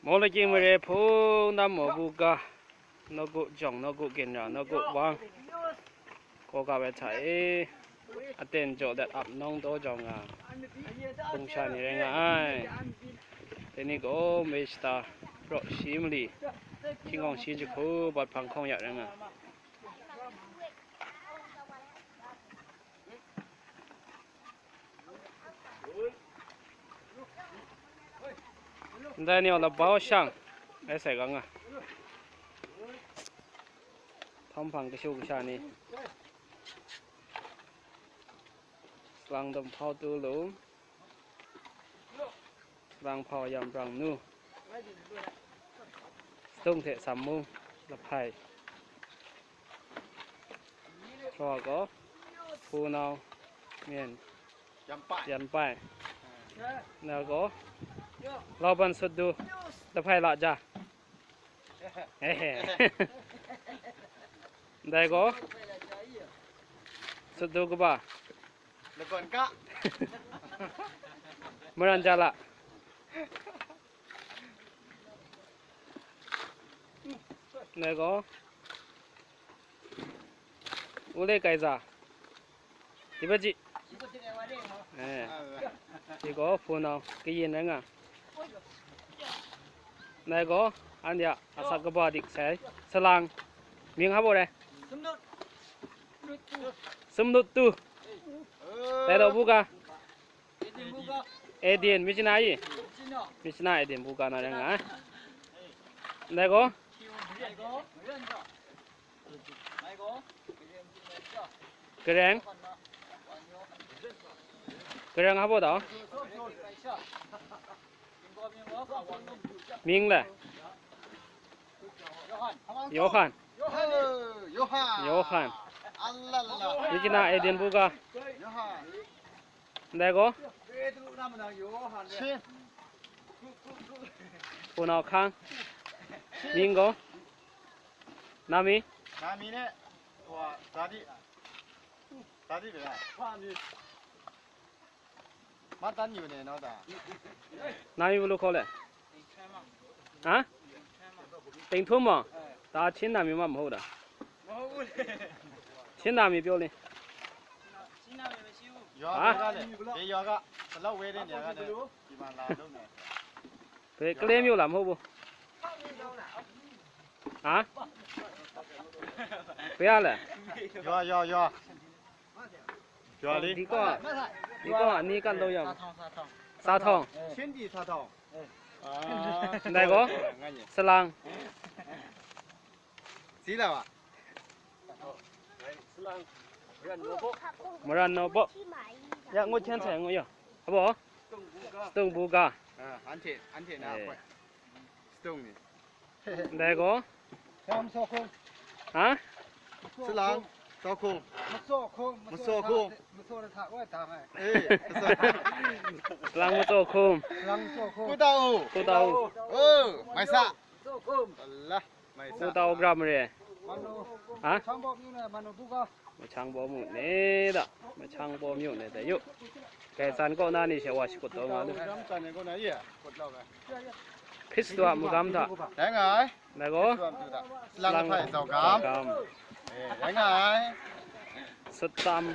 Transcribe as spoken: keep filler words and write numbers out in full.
Mawlakying mare hpung nam maw bu ga, nawku jawng, nawku ginra, nawku wang, kaw ga ai hta e, aten jaw dat ap nawng taw jawng nga, hpung sha ni rai nga ai. Dai ni gaw mei shata raw shi mali, hkying hkawng shi jahku bat hpang hkawng ya rai nga ai. Ndai ni a labau shang, rai sai ga nga. Htawm hpang kashu kasha ni, salang dum hpau tu lung, salang hpau yam brang nu, sadung hte sam mung lahpai, hkra gaw hpunau myen yan pai, na gaw lauban sut du lahpai la ja. Ndai gaw sut du kaba, laban ka, maran ja la. Ndai gaw u le kai za, di ba ji. Eh, shi gaw hpunau kayin rai nga. Ndai gaw anhte a asak kaba dik sai salang, mying hpa baw rai? Sumlut tu. Dai daw bu ga? Eden, Myitkyina e? Myitkyina Eden bu ga na rai nga ai. Ndai gaw? Gareng. Gareng hpa baw dau? Mying le? Yohan. Yohan. Yohan. Alala. Myitkyina Eden bu ga. Yohan. Ndai gaw? Shi. Hpunau hkang. Mying gaw? Nami? Nami ne. Wa, Zadi. Zadi be ya. Matan yu ne, no da. Nami bulu hkaw le? Ha? Ting htum ma? Da Chin nami ma maw da? Chin nami pyaw le? Yaw, ha? Be yaw ga, salau we de ne ga ne. Di ma la dong ne. Be kale myo la maw bu? Ha? Be ya le? Yaw, yaw, yaw. Yaw li. Di gaw, di gaw ni kan lo yam. Sa thawng. Shin di sa thawng. Ah. Ndai gaw? Salang. Si la wa. Maran no bo. Ya ngut chen sai ngut yo. Abo. Stung bu ga. Ah, anhte, anhte na. Eh. Stung ni. Ndai gaw? Salang masaw hkung. Ha? Salang masaw hkung. Masaw hkung. Masaw hkung. Masaw hta, masaw hta wa ta mai. Eh, masaw. Salang masaw hkung. Salang masaw hkung. Ku ta u. Ku ta u. Oh, mai sa. Masaw hkung. Allah, mai sa. Ku ta u gram re. Manu. Ha? Chang bok ni na manu bu ga. Machang baw mu ne da, machang baw mu ne da yu. Gaisan kaw na ni she wa shakut taw nga lu. Hkristu a magam hta. Dai nga ai. Dai gaw. Salang hpai zau gam. Gam. Eh, dai nga ai. Sut tam.